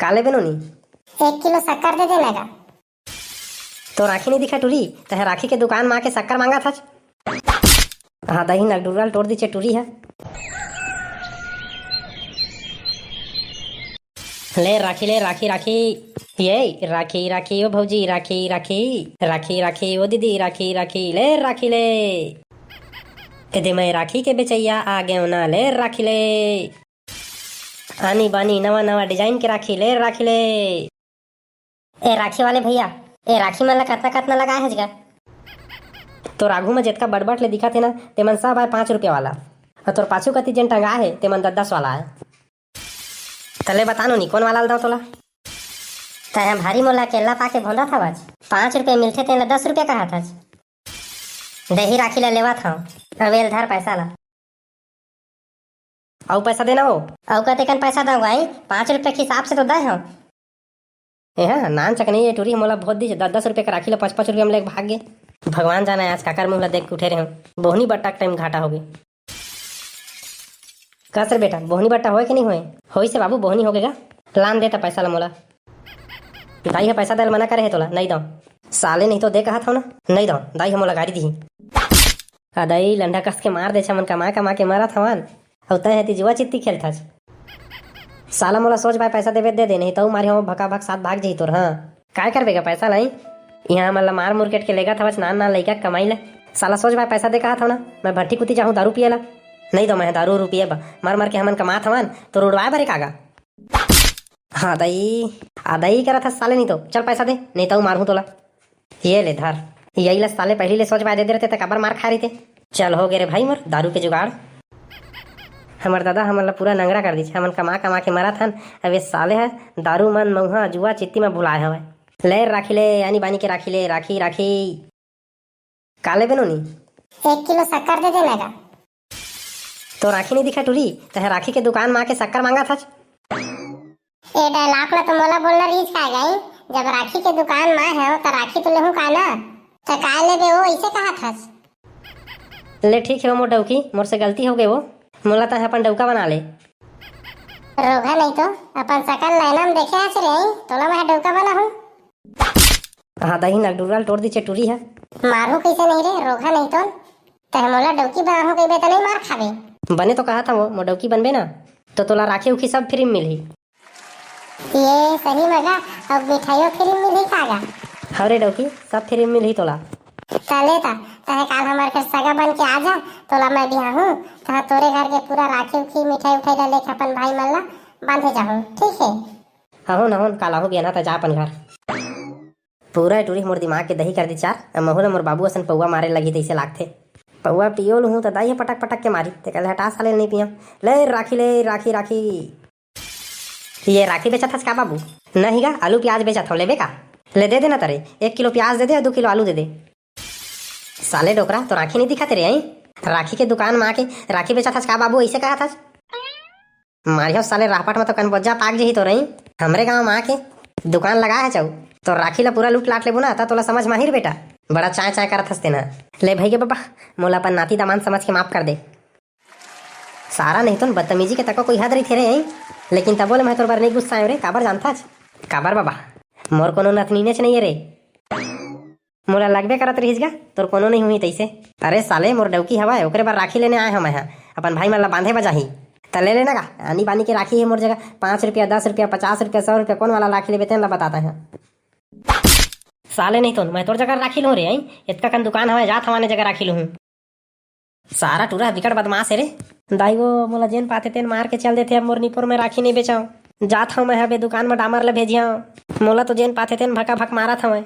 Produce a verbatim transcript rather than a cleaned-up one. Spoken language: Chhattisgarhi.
का लेबे नोनी? एक किलो शक्कर दे देना गा। तो राखी नहीं दिखा टूरी, तहे राखी के दुकान में आके शक्कर मांगा था। हाँ दही नगडुरल तोड़ दीचे टूरी है। ले राखी, ले राखी, राखी। ये राखी, राखी, ओ भौजी, राखी, राखी। राखी, राखी, ओ दीदी, राखी, राखी, ले राखी, ले। ए दे मैं राखी के बेचैया आ गयो ना, ले राखी, ले। आनी बानी नवा नवा डिजाइन के राखी, ले राखी, ले। ए राखी वाले भैया, ए राखी मन ला कतना कतना लगाए हस गा? तोर आघू में जेतका बटबट ले दिखत हे ना, तेमन सब आए पाँच रुपया वाला। अउ तोर पाछू कती जेन टंगा हे, तेमन दस दस वाला आए। तले बता नोनी, कोन वाला ल दव तोला? तैं भारी मोला अकेल्ला पाके भोंदत हवच। पाँच रुपया मिलथे, तेन ला दस रुपया कहत हच। देही राखी ला लेवत हव। अवेल धर पैसा ला। अउ पैसा देना हो। अउ कतेकन पैसा दव भाई, पाँच रुपया के हिसाब से तो दे हव। ए हाँ, नान चकनी ये टूरी मोला बहुत दीस, दस दस रुपया के राखी ला पाँच पाँच रुपया में लेके भाग गे। भगवान जाने आज काकर मुंह ला देख के उठे रहे हूँ। बोहनी बट्टा के टाइम घाटा हो गई। कस रे बेटा, बोहनी बट्टा होए कि नहीं होए? होइस हे बाबू, बोहनी हो गेगा। लान दे त पैसा ला मोला। दाई ह पैसा दे ल मना करे हे तोला, नहीं दव। साले नहीं तो दे कहत हव ना, नहीं दव। दाई ह मोला गारी दिही। आ दाई, लंडा कस के मार दे, छमन कमा कमा के मरत हवन। अउ तैं ह ती जुआ चित्ती खेलथस। साला मोला सोच भाई पैसा देबे दे दे, नहीं तो मारी हम भका भक साथ भाग जही तोर। हाँ, काय करबे गा पैसा लाई? यहाँ हमन ला मार मुरकेट के लेगत हवच नान नान लइका के कमाई ला। साला सोच भाई पैसा दे कहत हव ना, मैं भट्टी कुती जाहूँ दारू पिए ला। नहीं दव मैं दारू उरू पिए बा, मर मर के हमन कमात हवन, तोर उड़वाए बर का गा? हाँ दई, आ दई करत हस साले, नहीं तो चल पैसा दे, नहीं तो मारहूँ तोला। ये ले धर। यही ला साले पहली ले सोच भाई दे दे रहते त काबर मार खाए रहते। चल हो गे रे भाई मोर दारू के जुगाड़। हमर दादा हमन ला पूरा नंगरा कर दीस, हमन कमा कमा के मरत हन, अब ये साले ह दारू मन मउहा जुआ चित्ती म भुलाए हवय। ले राखी ले, आनी बानी के राखी ले, राखी, राखी। का लेबे नोनी? एक किलो शक्कर दे देना गा। तो राखी नहीं दिखा टूरी, तहे राखी के दुकान म आके शक्कर मांगा था। ए डायलॉग ला तो मोला बोलना रीझ का गई, जब राखी के दुकान म आए हो त राखी तो लेहूं का ना? त का लेबे वो ऐसे कहा थस? ले ठीक है वो मोर डौकी, मोर से गलती हो गई वो, मोला तहे अपन डौका बना ले। रोघा नहीं तो अपन सकल नैना में देखे हस रे, तोला मैं डौका बना हूँ। हाँ दही नगडुरल तोड़ दीचे टूरी है। मारू कैसे नहीं रे रोघा नहीं तो, तहे मोला डौकी बना हूँ कहिबे त नहीं मार खाबे। बने तो कहा था वो, मोर डौकी बनबे ना तो तोला राखी उखी सब फ्री में मिलही। ये सही में गा, अब मिठाइयों फ्री में मिलही का गा? हव रे डौकी, सब फ्री में मिलही तोला। चले ता, तहे काल हमार घर सगा बन के आ जा, तोला मैं बिहाहूँ, तहा तोरे घर के पूरा राखी उखी मिठाई उठाई ला लेके अपन भाई मन ला बांधे जाहूँ, ठीक है? हहो नहोन, काल आहू बिहाना त जा अपन घर। पूरा टूरी मोर दिमाग के दही कर दी चार, अब महू ल मोर बाबू असन पौवा मारे लगी तैसे लागथे। पौवा पियो लुहूँ त दाई ह पटक पटक के मारी, ते कल हटा साले नहीं पियम। ले राखी ले, राखी, राखी। ये राखी बेचत हस का बाबू? नहीं गा, आलू प्याज बेचत हव, लेबे का? ले दे देना तरे, एक किलो प्याज दे दे, दो किलो आलू दे दे। साले डोकरा, तो राखी नहीं दिखत रे, आई? राखी के दुकान म आके राखी बेचत हस का बाबू, ऐसे कहत हस? मारियो साले राहपट म तो कनबोजा पाक जही तो रही। हमरे गांव म आके दुकान लगा है चाऊ, तो राखी ला पूरा लूट लाट लेबू ना, त तोला समझ माहिर बेटा। बड़ा चाय चाय करत हस तेना। ले भाई के बाबा, मोला अपन नाती दामान समझ के माफ कर दे। सारा नहीं तो बदतमीजी के तको कोई हद रहिथे रे, लेकिन तबो ले मैं तोर बर नहीं गुस्सा आयो रे। काबर जानथच? काबर बाबा, मोर कोनो नथनीनेच नहीं है रे। मोला लगबे करत रहिस गा, तोर कोनो नहीं हुई तैसे। अरे साले, मोर डौकी हवय, ओकरे बर राखी लेने आए हव मैं ह। अपन भाई मन ला बांधे बर जाही। त ले लेना गा, आनी बानी के राखी है मोर जगह। पाँच रुपया, दस रुपया, पचास रुपया, सौ रुपया, कोन वाला राखी लेबे तेन ला बताता है। साले नहीं तो मैं तोर जगह राखी लूँ रे, आई? इतका कन दुकान हवय, जात हवाने जगह राखी लूँ। सारा टूरा बिकट बदमाश है रे। दाई वो मोला जेन पाथे तेन मार के चल देथे। अब मोर निपोर में राखी नहीं बेचाओ, जात हव मैं हबे दुकान में डामर ले भेजिया। मोला तो जेन पाथे तेन भका भक मारत हवय।